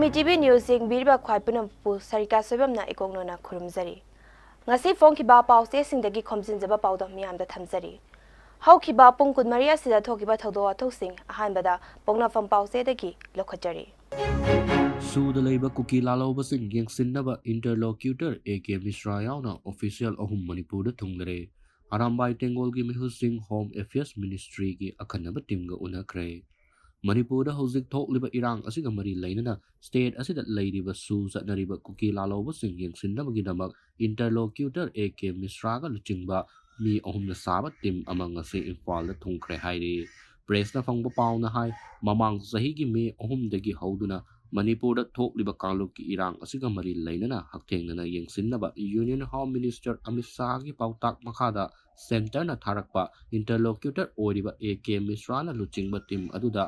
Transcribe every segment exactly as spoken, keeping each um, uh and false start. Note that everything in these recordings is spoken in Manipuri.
ꯃꯤ ꯇꯤ ꯚꯤ News ꯌꯦꯡꯕꯤꯔꯤꯕ ꯈ꯭ꯋꯥꯏ ꯄꯨꯝꯅꯃꯛꯄꯨ ꯁꯔꯤꯀꯥ ꯁꯣꯏꯕꯝꯅ ꯏꯀꯣꯛꯅꯅ ꯈꯨꯔꯨꯝꯖꯔꯤ꯫ ꯉꯁꯤ ꯐꯣꯡꯈꯤꯕ ꯄꯥꯎꯆꯦꯁꯤꯡꯗꯒꯤ ꯈꯣꯝꯖꯤꯟꯖꯕ ꯄꯥꯎꯗꯝ ꯃꯤꯌꯥꯝꯗ ꯊꯝꯖꯔꯤ꯫ ꯍꯧꯈꯤꯕ ꯄꯨꯡ ꯀꯨꯟꯃꯔꯤ ꯑꯁꯤꯗ ꯊꯣꯛꯈꯤꯕ ꯊꯧꯗꯣꯛ ꯋꯥꯊꯣꯛꯁꯤꯡ ꯑꯍꯥꯟꯕꯗ ꯄꯣꯛꯅꯐꯝ ꯄꯥꯎꯆꯦꯗꯒꯤ ꯂꯧꯈꯠꯆꯔꯤ꯫ ꯁꯨꯗ ꯂꯩꯕ ꯀꯨꯀꯤ ꯂꯥꯜꯍꯧꯕꯁꯤꯡ ꯌꯦꯡꯁꯤꯟꯅꯕ interlocutor ꯑꯦ ꯀꯦ ꯃꯤꯁ꯭ꯔꯥ ꯌꯥꯎꯅ official ꯑꯍꯨꯝ ꯃꯅꯤꯄꯨꯔꯗ ꯊꯨꯡꯂꯔꯦ꯫ ꯑꯔꯥꯝꯕꯥꯏ ꯇꯦꯡꯒꯣꯜꯒꯤ ꯃꯤꯍꯨꯠꯁꯤꯡ Home Affairs Ministryꯒꯤ ꯑꯈꯟꯅꯕ teamꯒ ꯎꯅꯈ꯭ꯔꯦ꯫ ꯃꯅꯤꯄꯨꯔꯗ ꯍꯧꯖꯤꯛ ꯊꯣꯛꯂꯤꯕ ꯏꯔꯥꯡ ꯑꯁꯤꯒ ꯃꯔꯤ ꯂꯩꯅꯅ state ꯑꯁꯤꯗ ꯂꯩꯔꯤꯕ ꯁꯨ ꯆꯠꯅꯔꯤꯕ ꯀꯨꯀꯤ ꯂꯥꯜꯍꯧꯕꯁꯤꯡ ꯌꯦꯡꯁꯤꯟꯅꯕꯒꯤꯗꯃꯛ interlocutor ꯑꯦ ꯀꯦ ꯃꯤꯁ꯭ꯔꯥꯒ ꯂꯨꯆꯤꯡꯕ ꯃꯤ ꯑꯍꯨꯝꯅ ꯁꯥꯕ team ꯑꯃ ꯉꯁꯤ ꯏꯝꯐꯥꯜꯗ ꯊꯨꯡꯈ꯭ꯔꯦ ꯍꯥꯏꯔꯤ꯫ Pressꯅ ꯐꯪꯕ ꯄꯥꯎꯅ ꯍꯥꯏ, ꯃꯃꯥꯡ ꯆꯍꯤꯒꯤ ꯃꯦ ꯑꯍꯨꯝꯗꯒꯤ ꯍꯧꯗꯨꯅ ꯃꯅꯤꯄꯨꯔꯗ ꯊꯣꯛꯂꯤꯕ ꯀꯥꯡꯂꯨꯞꯀꯤ ꯏꯔꯥꯡ ꯑꯁꯤꯒ ꯃꯔꯤ ꯂꯩꯅꯅ ꯍꯛꯊꯦꯡꯅꯅ ꯌꯦꯡꯁꯤꯟꯅꯕ Union Home Minister ꯑꯃꯤꯠ ꯁꯥꯍꯒꯤ ꯄꯥꯎꯇꯥꯛ ꯃꯈꯥꯗ centreꯅ ꯊꯥꯔꯛꯄ interlocutor ꯑꯣꯏꯔꯤꯕ ꯑꯦ ꯀꯦ ꯃꯤꯁ꯭ꯔꯥꯅ ꯂꯨꯆꯤꯡꯕ team ꯑꯗꯨꯗ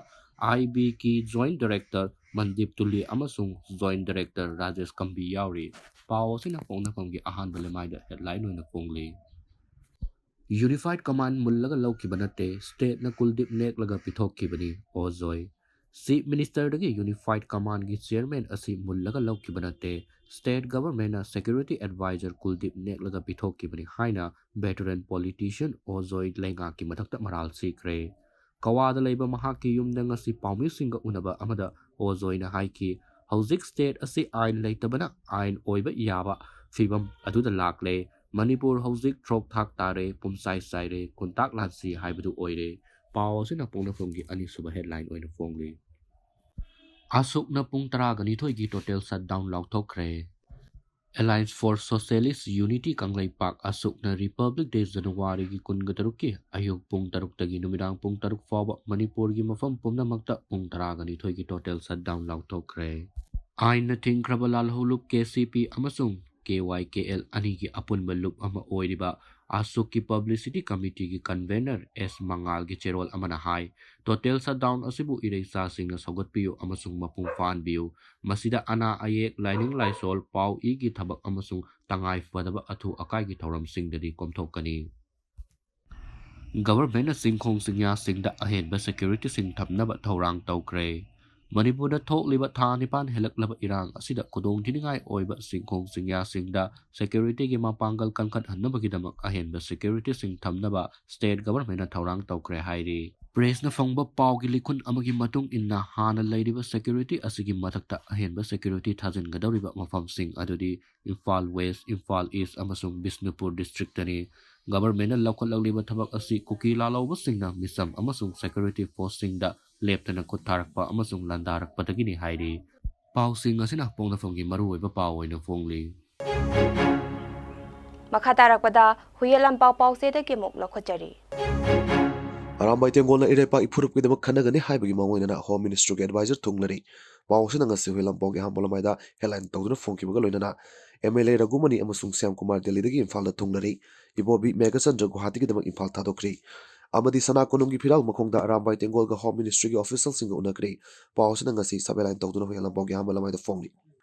ꯑꯥꯏ ꯕꯤꯒꯤ Joint Director ꯃꯟꯗꯤꯞ ꯇꯨꯂꯤ ꯑꯃꯁꯨꯡ Joint Director ꯔꯥꯖꯦꯁ ꯀꯝꯕꯤ ꯌꯥꯎꯔꯤ꯫ ꯄꯥꯎ ꯑꯁꯤꯅ ꯄꯣꯛꯅꯐꯝꯒꯤ ꯑꯍꯥꯟꯕ ꯂꯩꯃꯥꯏꯗ headline ꯑꯣꯏꯅ ꯐꯣꯡꯂꯤ꯫ Unified Command ꯃꯨꯜꯂꯒ ꯂꯧꯈꯤꯕ ꯅꯠꯇꯦ, stateꯅ ꯀꯨꯜꯗꯤꯞ ꯅꯦꯛꯂꯒ ꯄꯤꯊꯣꯛꯈꯤꯕꯅꯤ, ꯑꯣꯖꯣꯏ꯫ Chief Ministerꯗꯒꯤ Unified Commandꯒꯤ chairman ꯑꯁꯤ ꯃꯨꯜꯂꯒ ꯂꯧꯈꯤꯕ ꯅꯠꯇꯦ, state governmentꯅ security advisor ꯀꯨꯜꯗꯤꯞ ꯅꯦꯛꯂꯒ ꯄꯤꯊꯣꯛꯈꯤꯕꯅꯤ ꯍꯥꯏꯅ veteran politician ꯑꯣꯖꯣꯏ ꯂꯩꯉꯥꯛꯀꯤ ꯃꯊꯛꯇ ꯃꯔꯥꯜ ꯁꯤꯈ꯭ꯔꯦ꯫ ꯀꯋꯥꯗ ꯂꯩꯕ ꯃꯍꯥꯛꯀꯤ ꯌꯨꯝꯗ ꯉꯁꯤ ꯄꯥꯎꯃꯤꯁꯤꯡꯒ ꯎꯅꯕ ꯑꯃꯗ ꯑꯣꯖꯣꯏꯅ ꯍꯥꯏꯈꯤ, "ꯍꯧꯖꯤꯛ state ꯑꯁꯤ ꯑꯥꯏꯟ ꯂꯩꯇꯕꯅ ꯑꯥꯏꯟ ꯑꯣꯏꯕ ꯌꯥꯕ ꯐꯤꯕꯝ ꯑꯗꯨꯗ ꯂꯥꯛꯂꯦ꯫ ꯃꯅꯤꯄꯨꯔ ꯍꯧꯖꯤꯛ ꯊ꯭ꯔꯣꯛ ꯊꯥꯛ ꯇꯥꯔꯦ, ꯄꯨꯝꯆꯥꯏ ꯆꯥꯏꯔꯦ, ꯈꯨꯟꯇꯥꯛ ꯂꯥꯟꯁꯤ ꯍꯥꯏꯕꯗꯨ ꯑꯣꯏꯔꯦ"꯫ ꯄꯥꯎ ꯑꯁꯤꯅ ꯄꯣꯛꯅꯐꯝꯒꯤ ꯑꯅꯤꯁꯨꯕ headline ꯑꯣꯏꯅ ꯐꯣꯡꯂꯤ꯫ ꯑꯁꯨꯛꯅ ꯄꯨꯡ ꯇꯔꯥꯒ ꯅꯤꯊꯣꯏꯒꯤ total shutdown ꯂꯥꯎꯊꯣꯛꯈ꯭ꯔꯦ꯫ Alliance for Socialist Unity Kangleipak ꯑꯁꯨꯛꯅ Republic Day ꯖꯅꯋꯥꯔꯤꯒꯤ ꯀꯨꯟꯒ ꯇꯔꯨꯛꯀꯤ ꯑꯌꯨꯛ ꯄꯨꯡ ꯇꯔꯨꯛꯇꯒꯤ ꯅꯨꯃꯤꯗꯥꯡ ꯄꯨꯡ ꯇꯔꯨꯛ ꯐꯥꯎꯕ ꯃꯅꯤꯄꯨꯔꯒꯤ ꯃꯐꯝ ꯄꯨꯝꯅꯃꯛꯇ ꯄꯨꯡ ꯇꯔꯥꯒ ꯅꯤꯊꯣꯏꯒꯤ total shutdown ꯂꯥꯎꯊꯣꯛꯈ꯭ꯔꯦ꯫ ꯑꯥꯏꯟꯅ ꯊꯤꯡꯈ꯭ꯔꯕ ꯂꯥꯜꯍꯧꯂꯨꯞ ꯀꯦ ꯁꯤ ꯄꯤ ꯑꯃꯁꯨꯡ ꯀꯦ ꯋꯥꯏ ꯀꯦ ꯑꯦꯜ ꯑꯅꯤꯒꯤ ꯑꯄꯨꯟꯕ ꯂꯨꯞ ꯑꯃ ꯑꯣꯏꯔꯤꯕ ꯑꯁꯨꯛꯀꯤ publicity committeeꯒꯤ convener ꯑꯦꯁ ꯃꯉꯥꯜꯒꯤ ꯆꯦꯔꯣꯜ ꯑꯃꯅ ꯍꯥꯏ, total shutdown ꯑꯁꯤꯕꯨ ꯏꯔꯩꯆꯥꯁꯤꯡꯅ ꯁꯧꯒꯠꯄꯤꯌꯨ ꯑꯃꯁꯨꯡ ꯃꯄꯨꯡ ꯐꯥꯍꯟꯕꯤꯌꯨ꯫ ꯃꯁꯤꯗ ꯑꯅꯥ ꯑꯌꯦꯛ, ꯂꯥꯏꯅꯤꯡ ꯂꯥꯏꯁꯣꯜ, ꯄꯥꯎ ꯏꯒꯤ ꯊꯕꯛ ꯑꯃꯁꯨꯡ ꯇꯉꯥꯏ ꯐꯗꯕ ꯑꯊꯨ ꯑꯀꯥꯏꯒꯤ ꯊꯧꯔꯝꯁꯤꯡꯗꯗꯤ ꯀꯣꯝꯊꯣꯛꯀꯅꯤ꯫ Governmentꯅ ꯆꯤꯡꯈꯣꯡ ꯆꯤꯡꯌꯥꯁꯤꯡꯗ ꯑꯍꯦꯟꯕ securityꯁꯤꯡ ꯊꯝꯅꯕ ꯊꯧꯔꯥꯡ ꯇꯧꯈ꯭ꯔꯦ꯫ ꯃꯅꯤꯄꯨꯔꯗ ꯊꯣꯛꯂꯤꯕ ꯊꯥ ꯅꯤꯄꯥꯟ ꯍꯦꯜꯂꯛꯂꯕ ꯏꯔꯥꯡ ꯑꯁꯤꯗ ꯈꯨꯗꯣꯡꯊꯤꯅꯤꯡꯉꯥꯏ ꯑꯣꯏꯕ ꯆꯤꯡꯈꯣꯡ ꯆꯤꯡꯌꯥꯁꯤꯡꯗ security ꯒꯤ ꯃꯄꯥꯡꯒꯜ ꯀꯟꯈꯠꯍꯟꯅꯕꯒꯤꯗꯃꯛ ꯑꯍꯦꯟꯕ security ꯁꯤꯡ ꯊꯝꯅꯕ state government ꯅ ꯊꯧꯔꯥꯡ ꯇꯧꯈ꯭ꯔꯦ ꯍꯥꯏꯔꯤ꯫ Press ꯅ ꯐꯪꯕ ꯄꯥꯎꯒꯤ ꯂꯤꯈꯨꯟ ꯑꯃꯒꯤ ꯃꯇꯨꯡ ꯏꯟꯅ, ꯍꯥꯟꯅ ꯂꯩꯔꯤꯕ security ꯑꯁꯤꯒꯤ ꯃꯊꯛꯇ ꯑꯍꯦꯟꯕ security ꯊꯥꯖꯤꯟꯒꯗꯧꯔꯤꯕ ꯃꯐꯝꯁꯤꯡ ꯑꯗꯨꯗꯤ ꯏꯝꯐꯥꯜ West, ꯏꯝꯐꯥꯜ East ꯑꯃꯁꯨꯡ ꯕꯤꯁꯅꯨꯄꯨꯔ district ꯇꯅꯤ꯫ Government ꯅ ꯂꯧꯈꯠꯂꯛꯂꯤꯕ ꯊꯕꯛ ꯑꯁꯤ ꯀꯨꯀꯤ ꯂꯥꯜꯍꯧꯕꯁꯤꯡꯅ ꯃꯤꯆꯝ ꯑꯃꯁꯨꯡ security force ꯁꯤꯡꯗ ꯂꯦꯞꯇꯅ ꯈꯨꯠ ꯊꯥꯔꯛꯄ ꯑꯃꯁꯨꯡ ꯂꯥꯟꯗꯥꯔꯛꯄꯗꯒꯤꯅꯤ ꯍꯥꯏꯔꯤ꯫ ꯄꯥꯎꯁꯤꯡ ꯑꯁꯤꯅ ꯄꯣꯛꯅꯐꯝꯒꯤ ꯃꯔꯨꯑꯣꯏꯕ ꯄꯥꯎ ꯑꯣꯏꯅ ꯐꯣꯡꯂꯤ꯫ ꯃꯈꯥ ꯇꯥꯔꯛꯄꯗ ꯍꯨꯏꯌꯦꯟ ꯂꯥꯟꯄꯥꯎ ꯄꯥꯎꯆꯦꯗꯒꯤ ꯑꯃꯨꯛ ꯂꯧꯈꯠꯆꯔꯤ꯫ ꯑꯔꯥꯝꯕꯥꯏ ꯇꯦꯡꯒꯣꯜꯅ ꯏꯔꯩꯄꯥꯛ ꯏꯐꯨꯔꯨꯞꯀꯤꯗꯃꯛ ꯈꯟꯅꯒꯅꯤ ꯍꯥꯏꯕꯒꯤ ꯃꯑꯣꯡ ꯏꯟꯅꯅ Home Ministry ꯒꯤ advisor ꯊꯨꯡꯂꯔꯤ꯫ ꯄꯥꯎ ꯑꯁꯤꯅ ꯉꯁꯤ ꯍꯨꯏꯌꯦꯟ ꯂꯥꯟꯄꯥꯎꯒꯤ ꯑꯍꯥꯟꯕ ꯂꯃꯥꯏꯗ headline ꯇꯧꯗꯨꯅ ꯐꯣꯡꯈꯤꯕꯒ ꯂꯣꯏꯅꯅ M L A ꯔꯘꯨꯃꯅꯤ ꯑꯃꯁꯨꯡ ꯁ꯭ꯌꯥꯝ ꯀꯨꯃꯥꯔ ꯗꯦꯜꯂꯤꯗꯒꯤ ꯏꯝꯐꯥꯜꯗ ꯊꯨꯡꯂꯔꯤ꯫ ꯏꯕꯣꯕꯤ ꯃꯦꯘꯆꯟꯗ꯭ꯔ ꯒꯨꯋꯥꯍꯥꯇꯤꯒꯤꯗꯃꯛ ꯏꯝꯐꯥꯜ ꯊꯥꯗꯣꯛꯈ꯭ꯔꯤ꯫ ꯑꯃꯗꯤ ꯁꯅꯥ ꯀꯣꯅꯨꯡꯒꯤ ꯐꯤꯔꯥꯜ ꯃꯈꯣꯡꯗ ꯑꯔꯥꯝꯕꯥꯏ ꯇꯦꯡꯒꯣꯜꯒ Home Ministry ꯒꯤ official ꯁꯤꯡꯒ ꯎꯅꯈ꯭ꯔꯦ꯫ ꯄꯥꯎ ꯑꯁꯤꯅ ꯉꯁꯤ sub headline ꯇꯧꯗꯨꯅ ꯍꯨꯏꯌꯦꯟ ꯂꯥꯟꯄꯥꯎꯒꯤ ꯑꯍꯥꯟꯕ ꯂꯃꯥꯏꯗ ꯐꯣꯡꯂꯤ꯫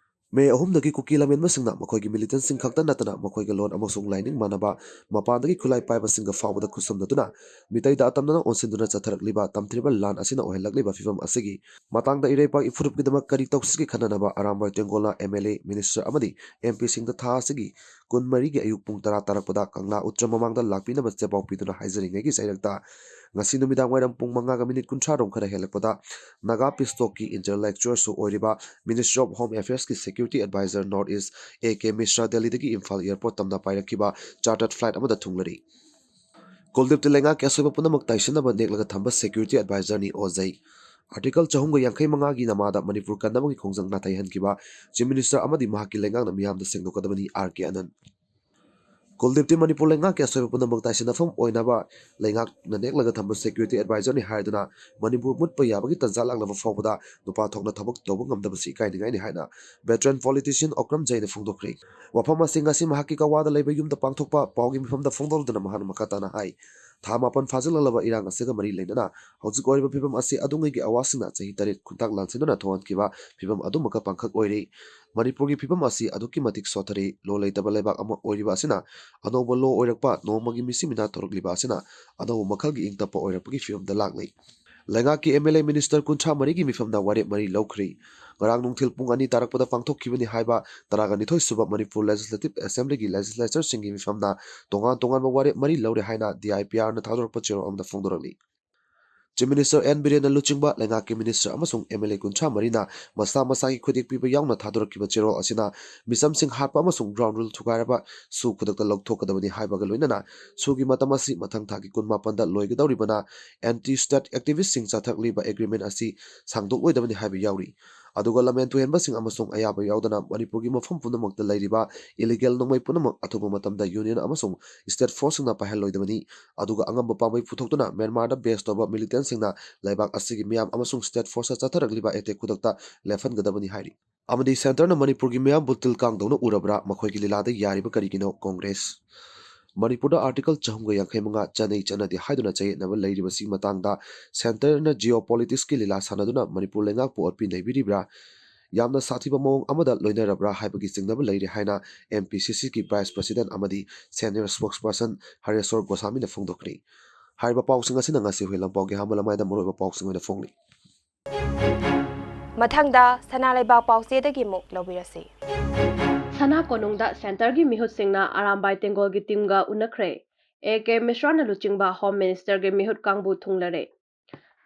May ꯑꯍꯨꯝꯗꯒꯤ ꯀꯨꯀꯤ ꯂꯝꯍꯦꯟꯕꯁꯤꯡꯅ ꯃꯈꯣꯏꯒꯤ militant ꯁꯤꯡ ꯈꯛꯇ ꯅꯠꯇꯅ ꯃꯈꯣꯏꯒꯤ ꯂꯣꯟ ꯑꯃꯁꯨꯡ ꯂꯥꯏꯅꯤꯡ ꯃꯥꯟꯅꯕ ꯃꯄꯥꯟꯗꯒꯤ ꯈꯨꯠꯂꯥꯏ ꯄꯥꯏꯕꯁꯤꯡꯒ ꯐꯥꯎꯕꯗ ꯈꯨꯠꯁꯝꯅꯗꯨꯅ ꯃꯤꯇꯩꯗ ꯑꯇꯝꯅꯅ ꯑꯣꯟꯁꯤꯟꯗꯨꯅ ꯆꯠꯊꯔꯛꯂꯤꯕ ꯇꯝꯊꯤꯔꯕ ꯂꯥꯟ ꯑꯁꯤꯅ ꯑꯣꯏꯍꯜꯂꯛꯂꯤꯕ ꯐꯤꯕꯝ ꯑꯁꯤꯒꯤ ꯃꯇꯥꯡꯗ ꯏꯔꯩꯄꯥꯛ ꯏꯐꯨꯔꯨꯞꯀꯤꯗꯃꯛ ꯀꯔꯤ ꯇꯧꯁꯤꯒꯦ ꯈꯟꯅꯅꯕ Arambai ꯇꯦꯡꯒꯣꯜꯅ M L A, minister ꯑꯃꯗꯤ M P ꯁꯤꯡꯗ ꯊꯥ ꯑꯁꯤꯒꯤ ꯀꯨꯟꯃꯔꯤꯒꯤ ꯑꯌꯨꯛ ꯄꯨꯡ ꯇꯔꯥ ꯇꯥꯔꯛꯄꯗ ꯀꯪꯂꯥ ꯎꯇ꯭ꯔ ꯃꯃꯥꯡꯗ ꯂꯥꯛꯄꯤꯅꯕ ꯆꯦꯄꯥꯎ ꯄꯤꯗꯨꯅ ꯍꯥꯏꯖꯔꯤꯉꯩꯒꯤ ꯆꯩꯔꯛꯇ ꯉꯁꯤ ꯅꯨꯃꯤꯗꯥꯡ ꯋꯥꯏꯔꯝ ꯄꯨꯡ ꯃꯉꯥꯒ minute ꯀꯨꯟꯊ꯭ꯔꯥ ꯔꯣꯝ ꯈꯔ ꯍꯦꯜꯂꯛꯄꯗ ꯅꯥꯒꯥ ꯄꯤꯁꯇꯣꯛꯀꯤ intellectual ꯁꯨ ꯑꯣꯏꯔꯤꯕ Ministry of Home Affairs ꯀꯤ security advisor North East A K ꯃꯤꯁ꯭ꯔꯥ ꯗꯦꯜꯂꯤꯗꯒꯤ ꯏꯝꯐꯥꯜ airport ꯇꯝꯅ ꯄꯥꯏꯔꯛꯈꯤꯕ chartered flight ꯑꯃꯗ ꯊꯨꯡꯂꯔꯤ꯫ ꯀꯨꯜꯗꯤꯞꯇꯤ ꯂꯩꯉꯥꯛꯀꯤ ꯑꯁꯣꯏꯕ ꯄꯨꯝꯅꯃꯛ ꯇꯥꯏꯁꯤꯟꯅꯕ ꯅꯦꯛꯂꯒ ꯊꯝꯕ security advisor ꯅꯤ ꯑꯣꯖꯩ꯫ Article ꯆꯍꯨꯝꯒ ꯌꯥꯡꯈꯩ ꯃꯉꯥꯒꯤ ꯅꯃꯥꯗ ꯃꯅꯤꯄꯨꯔ ꯀꯟꯅꯕꯒꯤ ꯈꯣꯡꯖꯪ ꯅꯥꯊꯩꯍꯟꯈꯤꯕ Chief Minister ꯑꯃꯗꯤ ꯃꯍꯥꯛꯀꯤ ꯂꯩꯉꯥꯛꯅ ꯃꯤꯌꯥꯝꯗ ꯁꯦꯡꯗꯣꯛꯀꯗꯕꯅꯤ, ꯑꯥꯔ ꯀꯦ ꯑꯅꯟ꯫ ꯀꯨꯜꯗꯤꯞꯇꯤ ꯃꯅꯤꯄꯨꯔ ꯂꯩꯉꯥꯛꯀꯤ ꯑꯁꯣꯏꯕ ꯄꯨꯝꯅꯃꯛ ꯇꯥꯏꯁꯤꯟꯅꯐꯝ ꯑꯣꯏꯅꯕ ꯂꯩꯉꯥꯛꯅ ꯅꯦꯛꯂꯒ ꯊꯝꯕ security advisor ꯅꯤ ꯍꯥꯏꯗꯨꯅ ꯃꯅꯤꯄꯨꯔ ꯃꯨꯠꯄ ꯌꯥꯕꯒꯤ ꯇꯟꯖꯥ ꯂꯥꯛꯂꯕ ꯐꯥꯎꯕꯗ ꯅꯨꯄꯥ ꯊꯣꯛꯅ ꯊꯕꯛ ꯇꯧꯕ ꯉꯝꯗꯕꯁꯤ ꯏꯀꯥꯏꯅꯤꯡꯉꯥꯏꯅꯤ ꯍꯥꯏꯅ veteran politician ꯑꯣꯀ꯭ꯔꯝ ꯖꯩꯅ ꯐꯣꯡꯗꯣꯛꯈ꯭ꯔꯦ꯫ ꯋꯥꯐꯝ ꯑꯁꯤ ꯉꯁꯤ ꯃꯍꯥꯛꯀꯤ ꯀꯋꯥꯗ ꯂꯩꯕ ꯌꯨꯝꯗ ꯄꯥꯡꯊꯣꯛꯄ ꯄꯥꯎꯒꯤ ꯃꯤꯐꯝꯗ ꯐꯣꯡꯗꯣꯛꯂꯗꯨꯅ ꯃꯍꯥꯛꯅ ꯃꯈꯥ ꯇꯥꯅ ꯍꯥꯏ, ꯊꯥ ꯃꯥꯄꯟ ꯐꯥꯖꯤꯜꯂꯛꯂꯕ ꯏꯔꯥꯡ ꯑꯁꯤꯒ ꯃꯔꯤ ꯂꯩꯅꯅ ꯍꯧꯖꯤꯛ ꯑꯣꯏꯔꯤꯕ ꯐꯤꯕꯝ ꯑꯁꯤ ꯑꯗꯨꯉꯩꯒꯤ ꯑꯋꯥꯁꯤꯡꯅ ꯆꯍꯤ ꯇꯔꯦꯠ ꯈꯨꯟꯇꯥꯛ ꯂꯥꯟꯁꯤꯟꯗꯨꯅ ꯊꯣꯛꯍꯟꯈꯤꯕ ꯐꯤꯕꯝ ꯑꯗꯨꯃꯛꯀ ꯄꯥꯡꯈꯛ ꯑꯣꯏꯔꯤ꯫ ꯃꯅꯤꯄꯨꯔꯒꯤ ꯐꯤꯕꯝ ꯑꯁꯤ ꯑꯗꯨꯛꯀꯤ ꯃꯇꯤꯛ ꯁꯣꯠꯊꯔꯤ꯫ Law ꯂꯩꯇꯕ ꯂꯩꯕꯥꯛ ꯑꯃ ꯑꯣꯏꯔꯤꯕ ꯑꯁꯤꯅ ꯑꯅꯧꯕ law ꯑꯣꯏꯔꯛꯄ, ꯅꯣꯡꯃꯒꯤ ꯃꯤꯁꯤ ꯃꯤꯅꯥ ꯊꯣꯔꯛꯂꯤꯕ ꯑꯁꯤꯅ ꯑꯅꯧꯕ ꯃꯈꯜꯒꯤ ꯏꯪ ꯇꯞꯄ ꯑꯣꯏꯔꯛꯄꯒꯤ ꯐꯤꯕꯝꯗ ꯂꯥꯛꯂꯤ꯫ ꯂꯩꯉꯥꯛꯀꯤ M L A minister ꯀꯨꯟꯊ꯭ꯔꯥ ꯃꯔꯤꯒꯤ ꯃꯤꯐꯝꯅ ꯋꯥꯔꯦꯞ ꯃꯔꯤ ꯂꯧꯈ꯭ꯔꯤ꯫ ꯉꯔꯥꯡ ꯅꯨꯡꯊꯤꯜ ꯄꯨꯡ ꯑꯅꯤ ꯇꯥꯔꯛꯄꯗ ꯄꯥꯡꯊꯣꯛꯈꯤꯕꯅꯤ ꯍꯥꯏꯕ ꯇꯔꯥꯒ ꯅꯤꯊꯣꯏ ꯁꯨꯕ ꯃꯅꯤꯄꯨꯔ Legislative Assemblyꯒꯤ legislatureꯁꯤꯡꯒꯤ ꯃꯤꯐꯝꯅ ꯇꯣꯉꯥꯟ ꯇꯣꯉꯥꯟꯕ ꯋꯥꯔꯦꯞ ꯃꯔꯤ ꯂꯧꯔꯦ ꯍꯥꯏꯅ D I P Rꯅ ꯊꯥꯗꯣꯔꯛꯄ ꯆꯦꯔꯣꯜ ꯑꯃꯗ ꯐꯣꯡꯗꯣꯔꯛꯂꯤ꯫ Chief Minister N ꯕꯤꯔꯦꯟꯅ ꯂꯨꯆꯤꯡꯕ ꯂꯩꯉꯥꯛꯀꯤ minister ꯑꯃꯁꯨꯡ M L A ꯀꯨꯟꯊ꯭ꯔꯥ ꯃꯔꯤꯅ ꯃꯁꯥ ꯃꯁꯥꯒꯤ ꯈꯨꯗꯦꯛ ꯄꯤꯕ ꯌꯥꯎꯅ ꯊꯥꯗꯣꯔꯛꯈꯤꯕ ꯆꯦꯔꯣꯜ ꯑꯁꯤꯅ ꯃꯤꯆꯝꯁꯤꯡ ꯍꯥꯠꯄ ꯑꯃꯁꯨꯡ ground rule ꯊꯨꯒꯥꯏꯔꯕ ꯁꯨ ꯈꯨꯗꯛꯇ ꯂꯧꯊꯣꯛꯀꯗꯕꯅꯤ ꯍꯥꯏꯕꯒ ꯂꯣꯏꯅꯅ ꯁꯨꯒꯤ ꯃꯇꯝ ꯑꯁꯤ ꯃꯊꯪ ꯊꯥꯒꯤ ꯀꯨꯟꯃꯥꯄꯟꯗ ꯂꯣꯏꯒꯗꯧꯔꯤꯕꯅ anti-state activistꯁꯤꯡ ꯆꯠꯊꯔꯛꯂꯤꯕ agreement ꯑꯁꯤ ꯁꯥꯡꯗꯣꯛꯂꯣꯏꯗꯕꯅꯤ ꯍꯥꯏꯕ ꯌꯥꯎꯔꯤ꯫ ꯑꯗꯨꯒ ꯂꯝꯍꯦꯟ ꯇꯨꯍꯦꯟꯕꯁꯤꯡ ꯑꯃꯁꯨꯡ ꯑꯌꯥꯕ ꯌꯥꯎꯗꯅ ꯃꯅꯤꯄꯨꯔꯒꯤ ꯃꯐꯝ ꯄꯨꯝꯅꯃꯛꯇ ꯂꯩꯔꯤꯕ illegal ꯅꯣꯡꯃꯩ ꯄꯨꯝꯅꯃꯛ ꯑꯊꯨꯕ ꯃꯇꯝꯗ union ꯑꯃꯁꯨꯡ state forceꯁꯤꯡꯅ ꯄꯥꯏꯍꯜꯂꯣꯏꯗꯕꯅꯤ꯫ ꯑꯗꯨꯒ ꯑꯉꯝꯕ ꯄꯥꯝꯕꯩ ꯄꯨꯊꯣꯛꯇꯨꯅ ꯃ꯭ꯌꯥꯟꯃꯥꯔꯗ base ꯇꯧꯕ militantꯁꯤꯡꯅ ꯂꯩꯕꯥꯛ ꯑꯁꯤꯒꯤ ꯃꯤꯌꯥꯝ ꯑꯃꯁꯨꯡ state forceꯇ ꯆꯠꯊꯔꯛꯂꯤꯕ attack ꯈꯨꯗꯛꯇ ꯂꯦꯞꯍꯟꯒꯗꯕꯅꯤ ꯍꯥꯏꯔꯤ꯫ ꯑꯃꯗꯤ centreꯅ ꯃꯅꯤꯄꯨꯔꯒꯤ ꯃꯤꯌꯥꯝꯕꯨ ꯇꯤꯜ ꯀꯥꯡꯗꯧꯅ ꯎꯔꯕ꯭ꯔꯥ? ꯃꯈꯣꯏꯒꯤ ꯂꯤꯂꯥꯗ ꯌꯥꯔꯤꯕ ꯀꯔꯤꯒꯤꯅꯣ? ꯀꯣꯡꯒ꯭ꯔꯦꯁ꯫ ꯃꯅꯤꯄꯨꯔꯗ Article ꯆꯍꯨꯝꯒ ꯌꯥꯡꯈꯩ ꯃꯉꯥ ꯆꯠꯅꯩ ꯆꯠꯅꯗꯦ ꯍꯥꯏꯗꯨꯅ ꯆꯌꯦꯠꯅꯕ ꯂꯩꯔꯤꯕꯁꯤꯒꯤ ꯃꯇꯥꯡꯗ centreꯅ geopoliticsꯀꯤ ꯂꯤꯂꯥ ꯁꯥꯟꯅꯗꯨꯅ ꯃꯅꯤꯄꯨꯔ ꯂꯩꯉꯥꯛꯄꯨ ꯑꯣꯠꯄꯤ ꯅꯩꯕꯤꯔꯤꯕ꯭ꯔꯥ? ꯌꯥꯝꯅ ꯁꯥꯊꯤꯕ ꯃꯑꯣꯡ ꯑꯃꯗ ꯂꯣꯏꯅꯔꯕ꯭ꯔꯥ ꯍꯥꯏꯕꯒꯤ ꯆꯤꯡꯅꯕ ꯂꯩꯔꯤ ꯍꯥꯏꯅ M P C Cꯒꯤ vice president ꯑꯃꯗꯤ senior spokesperson ꯍꯔꯦꯁꯣꯔ ꯒꯣꯁꯥꯃꯤꯅ ꯐꯣꯡꯗꯣꯛꯈ꯭ꯔꯦ꯫ ꯍꯥꯏꯔꯤꯕ ꯄꯥꯎꯁꯤꯡ ꯑꯁꯤꯅ ꯉꯁꯤ ꯍꯨꯏꯂꯝꯄꯥꯎꯒꯤ ꯑꯍꯥꯟꯕ ꯂꯃꯥꯏꯗ ꯃꯔꯨꯑꯣꯏꯕ ꯄꯥꯎꯁꯤꯡ ꯑꯣꯏꯅ ꯐꯣꯡꯂꯤ꯫ ꯃꯊꯪꯗ ꯁꯅꯥ ꯂꯩꯕꯥꯛ ꯄꯥꯎꯆꯦꯗꯒꯤ ꯑꯃꯨꯛ ꯂꯧꯕꯤꯔꯁꯤ꯫ ꯁꯅꯥ ꯀꯣꯅꯨꯡꯗ centreꯒꯤ ꯃꯤꯍꯨꯠꯁꯤꯡꯅ ꯑꯔꯥꯝꯕꯥꯏ ꯇꯦꯡꯒꯣꯜꯒꯤ teamꯒ ꯎꯅꯈ꯭ꯔꯦ꯫ A K ꯃꯤꯁ꯭ꯔꯥꯅ ꯂꯨꯆꯤꯡꯕ Home Ministerꯒꯤ ꯃꯤꯍꯨꯠ ꯀꯥꯡꯕꯨ ꯊꯨꯡꯂꯔꯦ꯫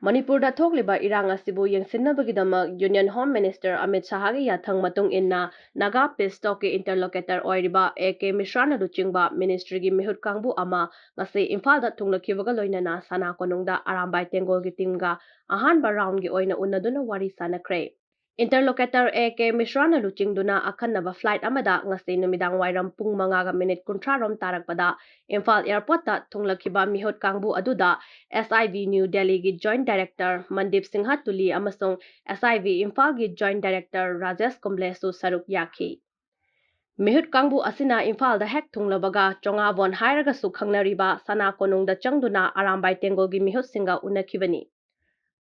ꯃꯅꯤꯄꯨꯔꯗ ꯊꯣꯛꯂꯤꯕ ꯏꯔꯥꯡ ꯑꯁꯤꯕꯨ ꯌꯦꯡꯁꯤꯟꯅꯕꯒꯤꯗꯃꯛ Union Home Minister ꯑꯃꯤꯠ ꯁꯥꯍꯒꯤ ꯌꯥꯊꯪ ꯃꯇꯨꯡ ꯏꯟꯅ ꯅꯥꯒꯥ peace talkꯀꯤ interlocutor ꯑꯣꯏꯔꯤꯕ A K ꯃꯤꯁ꯭ꯔꯥꯅ ꯂꯨꯆꯤꯡꯕ ministryꯒꯤ ꯃꯤꯍꯨꯠ ꯀꯥꯡꯕꯨ ꯑꯃ ꯉꯁꯤ ꯏꯝꯐꯥꯜꯗ ꯊꯨꯡꯂꯈꯤꯕꯒ ꯂꯣꯏꯅꯅ ꯁꯅꯥ ꯀꯣꯅꯨꯡꯗ ꯑꯔꯥꯝꯕꯥꯏ ꯇꯦꯡꯒꯣꯜꯒꯤ teamꯒ ꯑꯍꯥꯟꯕ roundꯒꯤ ꯑꯣꯏꯅ ꯎꯅꯗꯨꯅ ꯋꯥꯔꯤ ꯁꯥꯅꯈ꯭ꯔꯦ꯫ Interlocutor A K ꯃꯤꯁ꯭ꯔꯥꯅ ꯂꯨꯆꯤꯡꯗꯨꯅ ꯑꯈꯟꯅꯕ flight ꯑꯃꯗ ꯉꯁꯤ ꯅꯨꯃꯤꯗꯥꯡ ꯋꯥꯏꯔꯝ ꯄꯨꯡ ꯃꯉꯥꯒ minute ꯀꯨꯟꯊ꯭ꯔꯥ ꯔꯣꯝ ꯇꯥꯔꯛꯄꯗ ꯏꯝꯐꯥꯜ airportꯇ ꯊꯨꯡꯂꯈꯤꯕ ꯃꯤꯍꯨꯠ ꯀꯥꯡꯕꯨ ꯑꯗꯨꯗ S I V New Delhiꯒꯤ joint director ꯃꯟꯗꯤꯞ Singh ꯇꯨꯂꯤ ꯑꯃꯁꯨꯡ S I V ꯏꯝꯐꯥꯜꯒꯤ joint director ꯔꯥꯖꯦꯁ ꯀꯨꯝꯕ꯭ꯂꯦꯁꯨ ꯁꯔꯨꯛ ꯌꯥꯈꯤ꯫ ꯃꯤꯍꯨꯠ ꯀꯥꯡꯕꯨ ꯑꯁꯤꯅ ꯏꯝꯐꯥꯜꯗ ꯍꯦꯛ ꯊꯨꯡꯂꯕꯒ ꯆꯣꯉꯥꯕꯣꯟ ꯍꯥꯏꯔꯒꯁꯨ ꯈꯪꯅꯔꯤꯕ ꯁꯅꯥ ꯀꯣꯅꯨꯡꯗ ꯆꯪꯗꯨꯅ ꯑꯔꯥꯝꯕꯥꯏ ꯇꯦꯡꯒꯣꯜꯒꯤ ꯃꯤꯍꯨꯠꯁꯤꯡꯒ ꯎꯅꯈꯤꯕꯅꯤ꯫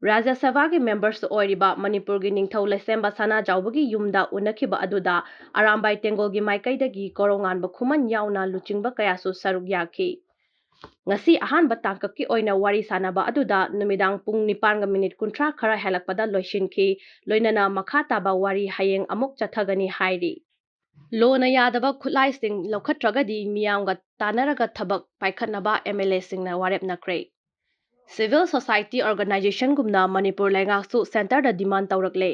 ꯔꯥꯖ꯭ꯌ ꯁꯚꯥꯒꯤ members ꯑꯣꯏꯔꯤꯕ ꯃꯅꯤꯄꯨꯔꯒꯤ ꯅꯤꯡꯊꯧ ꯂꯩꯁꯦꯝꯕ ꯁꯅꯥꯖꯥꯎꯕꯒꯤ ꯌꯨꯝꯗ ꯎꯅꯈꯤꯕ ꯑꯗꯨꯗ ꯑꯔꯥꯝꯕꯥꯏ ꯇꯦꯡꯒꯣꯜꯒꯤ ꯃꯥꯏꯀꯩꯗꯒꯤ ꯀꯣꯔꯧꯉꯥꯟꯕ ꯈꯨꯃꯟ ꯌꯥꯎꯅ ꯂꯨꯆꯤꯡꯕ ꯀꯌꯥꯁꯨ ꯁꯔꯨꯛ ꯌꯥꯈꯤ꯫ ꯉꯁꯤ ꯑꯍꯥꯟꯕ ꯇꯥꯡꯀꯛꯀꯤ ꯑꯣꯏꯅ ꯋꯥꯔꯤ ꯁꯥꯅꯕ ꯑꯗꯨꯗ ꯅꯨꯃꯤꯗꯥꯡ ꯄꯨꯡ ꯅꯤꯄꯥꯟꯒ ꯃꯤꯅꯤꯠ ꯀꯨꯟꯊ꯭ꯔꯥ ꯈꯔ ꯍꯦꯜꯂꯛꯄꯗ ꯂꯣꯏꯁꯤꯟꯈꯤ꯫ ꯂꯣꯏꯅꯅ ꯃꯈꯥ ꯇꯥꯕ ꯋꯥꯔꯤ ꯍꯌꯦꯡ ꯑꯃꯨꯛ ꯆꯠꯊꯒꯅꯤ ꯍꯥꯏꯔꯤ꯫ ꯂꯣꯅ ꯌꯥꯗꯕ ꯈꯨꯠꯂꯥꯏꯁꯤꯡ ꯂꯧꯈꯠꯇ꯭ꯔꯒꯗꯤ ꯃꯤꯌꯥꯝꯒ ꯇꯥꯟꯅꯔꯒ ꯊꯕꯛ ꯄꯥꯏꯈꯠꯅꯕ ꯑꯦꯝ ꯑꯦꯜ ꯑꯦꯁꯤꯡꯅ ꯋꯥꯔꯦꯞ ꯅꯈ꯭ꯔꯦ꯫ Civil society organizationꯒꯨꯝꯅ Manipur ꯂꯩꯉꯥꯛꯁꯨ centreꯗ demand ꯇꯧꯔꯛꯂꯦ꯫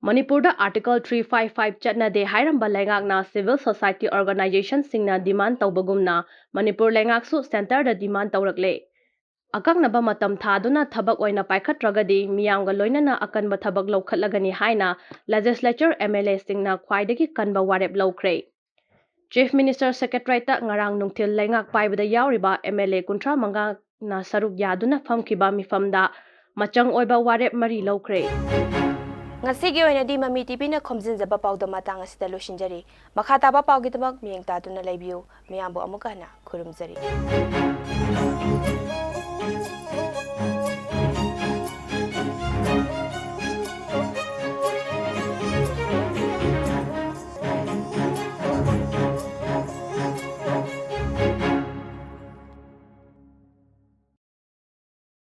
ꯃꯅꯤꯄꯨꯔꯗ Article three five five ꯆꯠꯅꯗꯦ ꯍꯥꯏꯔꯝꯕ ꯂꯩꯉꯥꯛꯅ civil society organizationꯁꯤꯡꯅ demand ꯇꯧꯕꯒꯨꯝꯅ Manipur ꯂꯩꯉꯥꯛꯁꯨ centreꯗ demand ꯇꯧꯔꯛꯂꯦ꯫ ꯑꯀꯛꯅꯕ ꯃꯇꯝ ꯊꯥꯗꯨꯅ ꯊꯕꯛ ꯑꯣꯏꯅ ꯄꯥꯏꯈꯠꯇ꯭ꯔꯒꯗꯤ ꯃꯤꯌꯥꯝꯒ ꯂꯣꯏꯅꯅ ꯑꯀꯟꯕ ꯊꯕꯛ ꯂꯧꯈꯠꯂꯒꯅꯤ ꯍꯥꯏꯅ legislature, MLAꯁꯤꯡꯅ ꯈ꯭ꯋꯥꯏꯗꯒꯤ ꯀꯟꯕ ꯋꯥꯔꯦꯞ ꯂꯧꯈ꯭ꯔꯦ꯫ Chief Minister Secretariatꯇ ꯉꯔꯥꯡ ꯅꯨꯡꯊꯤꯜ ꯂꯩꯉꯥꯛ ꯄꯥꯏꯕꯗ ꯌꯥꯎꯔꯤꯕ MLA ꯀꯨꯟꯊ꯭ꯔꯥ ꯃꯉꯥꯅ ꯁꯔꯨꯛ ꯌꯥꯗꯨꯅ ꯐꯝꯈꯤꯕ ꯃꯤꯐꯝꯗ ꯃꯆꯪ ꯑꯣꯏꯕ ꯋꯥꯔꯦꯞ ꯃꯔꯤ ꯂꯧꯈ꯭ꯔꯦ꯫ ꯉꯁꯤꯒꯤ ꯑꯣꯏꯅꯗꯤ ꯃꯃꯤ ꯇꯤꯚꯤꯅ ꯈꯣꯝꯖꯤꯟꯖꯕ ꯄꯥꯎꯗꯝ ꯃꯇꯥꯡ ꯑꯁꯤꯗ ꯂꯣꯏꯁꯤꯟꯖꯔꯤ꯫ ꯃꯈꯥ ꯇꯥꯕ ꯄꯥꯎꯒꯤꯗꯃꯛ ꯃꯤꯠꯌꯦꯡ ꯇꯥꯗꯨꯅ ꯂꯩꯕꯤꯌꯨ꯫ ꯃꯤꯌꯥꯝꯕꯨ ꯑꯃꯨꯛꯀ ꯍꯟꯅ ꯈꯨꯔꯨꯝꯖꯔꯤ꯫